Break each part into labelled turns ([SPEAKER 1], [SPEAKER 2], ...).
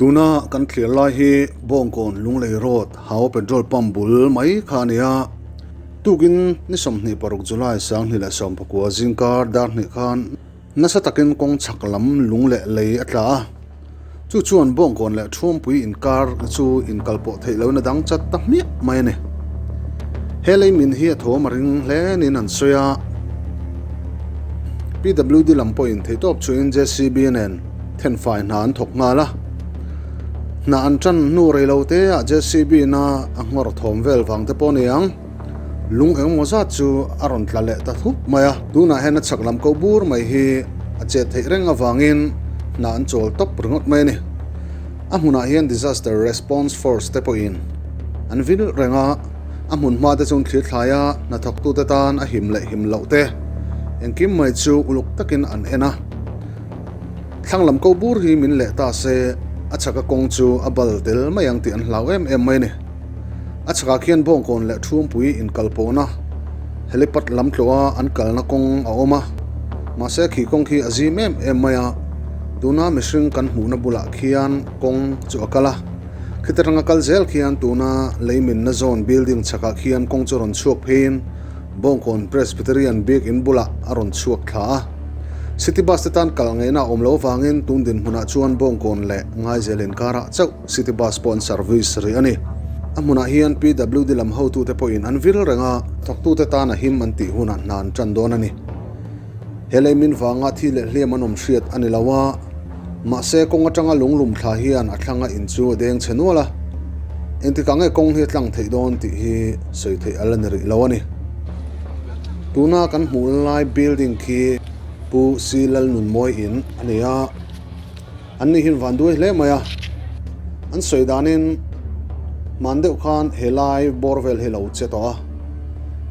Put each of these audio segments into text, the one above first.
[SPEAKER 1] Tuna kan thlir lai hi Bawngkawn Lunglei Road Hau Petrol Pump bul mai kha a ni a. Tukin ni 26 July 2019 zingkar dar hnih khan nasa takin kawng chhak lam lung leh lei a tla a. Chu chuan Bawngkawn leh Thuampui inkar chu inkal pawh theih loin a dang chat ta hmiah mai a ni. He lei min hi a thawm a ring hle niin an sawi a. PWD lam pawhin theihtawp chuin JCB nen thenfai hna an thawk nghal a. Hna an tan hnu rei lo te ah JCB na a nghawr thawm vel vang te pawh a ni ang. Lung engemaw zat chu a rawn tla leh ta thup mai a. Tunah hian a chhak lam ko bur mai hi a chet theih reng avangin hna an chawl tawp ringawt mai a ni. A hmunah hian Disaster Response Force te pawhin an vil reng a, a hmun hma te chu an thlir thlai a, hnathawktute tan a him leh him loh te engkim mai chu uluk takin an en a. Thlang lam ko bur hi min leh ta se a chhaka kawng chu a bal tel mai ang tih an hlau em em mai a ni. A chhakah khian Bawngkawn leh Thuampui inkal pawhna helipad lam tlawha an kalna kawng a awm a, mahse khi kawng khi a zim em em mai a, tuna mihring kan hmuhna bulah khian kawng chu a kal a, khiti ranga kal zel khian tuna leiminna zawn building chhakah khian kawng chu rawn chhuak pheiin Bawngkawn Presbyterian Biakin bulah a rawn chhuak thla a. City Bus te tan kal ngaihna a awm loh avangin tun dinhmunah chuan Bawngkawn leh Ngaizel inkarah chauh City Bus pawh an service rih a ni. A hmunah hian PWD lam hotute pawhin an vil reng a, thawktute tan a him an tih hunah hna an tan dawn a ni. He lei min vanga thi leh hliam an awm hriat a ni lo a, mahse kawng atanga lunglum thla hian a thlanga in chu a deng chhe nual a, engtikah nge kawng hi a tlang theih dawn tih hi sawi theih a la ni rih lo a ni. Tuna kan hmuh lai building khi Pu Si Lalnunmawi in a ni a. An ni hian van duai hle mai a, an sawi danin hman deuh khan he lai bawr vel hi lo che tawh a,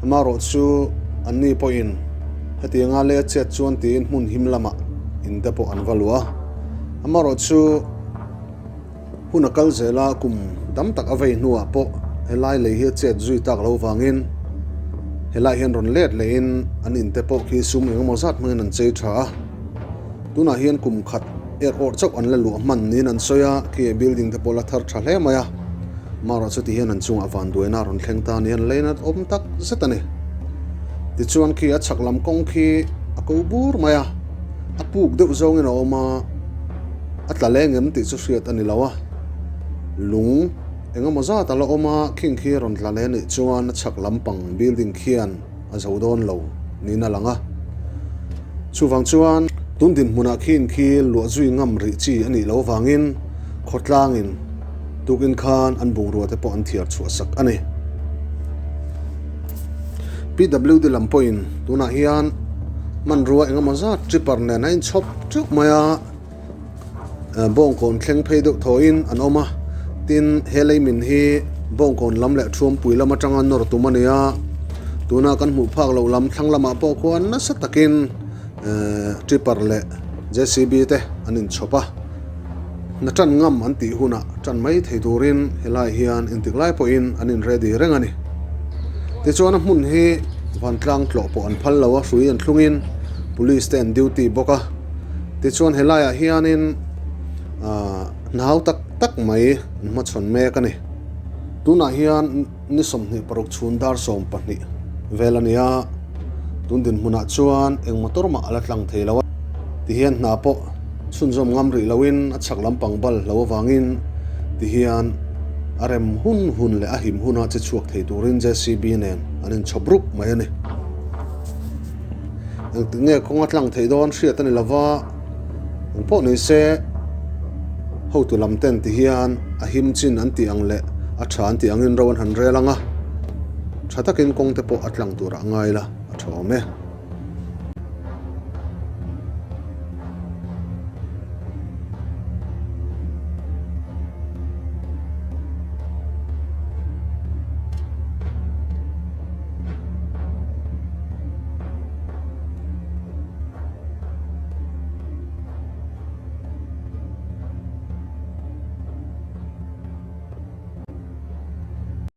[SPEAKER 1] amaherawh chu an ni pawhin hetianga lei a chet chuan tiin hmun him lamah in te pawh an va luah a, amaherawh chu hun a kal zel a kum tam tak a vei hnuah pawh helai lei hi a chet zui tak lo vangin helai hian rawn let lehin an in te pawh khi sum engemaw zat hmangin an chei tha a. Tunah hian kum khat er awrh chauh an la luah hman niin an sawi a, khi building te pawh la thar tha hle mai a, marawh chuti hian an chungah vanduaina a rawn thleng ta niin an lei nat awm tak zet a ni. Tichuan khi a chhak lam kawng khi a ko bur mai a, a puk deuh zawngin a awm a, a tla leng em tih chu hriat a ni lo a, lung engemaw zat a la awm a, khing khi a rawn tla leh anih chuan a chhak lampang building khian a zo dawn lo niin a lang a. Chuvang chuan tun dinhmunah khiin khi luah zui ngam rih chi a nih loh avangin khawtlangin tukin khan an bungrua te pawh an thiar chhuah sak a ni. PWD lam pawhin tunah hian hmanrua engemaw zat tripper nen a inchhawp teuh mai a. Bawngkawn thleng phei deuh thawhin an awm a, tin he lei min hi Bawngkawn lam leh Thuampui lam atanga nawr tum a ni a, tuna kan hmuh phak loh lam thlang lamah pawh khuan nasa takin tipper leh JCB te an inchhawp a, hna tan ngam an tih hunah tan mai thei turin helai hian intik lai pawhin an in ready reng a ni. Tichuan a hmun hi vantlang tlawh pawh an phal lo a, hrui an thlungin police te an duty bawk a. Tichuan helaiah hianin ahh hnau tak tak mai an hmachhawn mek a ni. Tunah hian ni 26 chhun dar 12 vel a ni a, tun dinhmunah chuan eng motor mah a la tlang thei lo a. Tihian hna pawh chhunzawm ngam rih loin a chhak lampang bal hlo avangin tihian a rem hun hun leh a him huna che chhuak thei turin JCB nen an inchhawp rup mai a ni. Engtik nge kawng a tlang theih dawn hriat a ni lova, eng pawh ni se hotu lam ten ti hian a him chin an tih ang leh a tha an tih angin ro an han rel ang a, tha takin kawng te pawh a tlang turah a ngai la a tha awm e.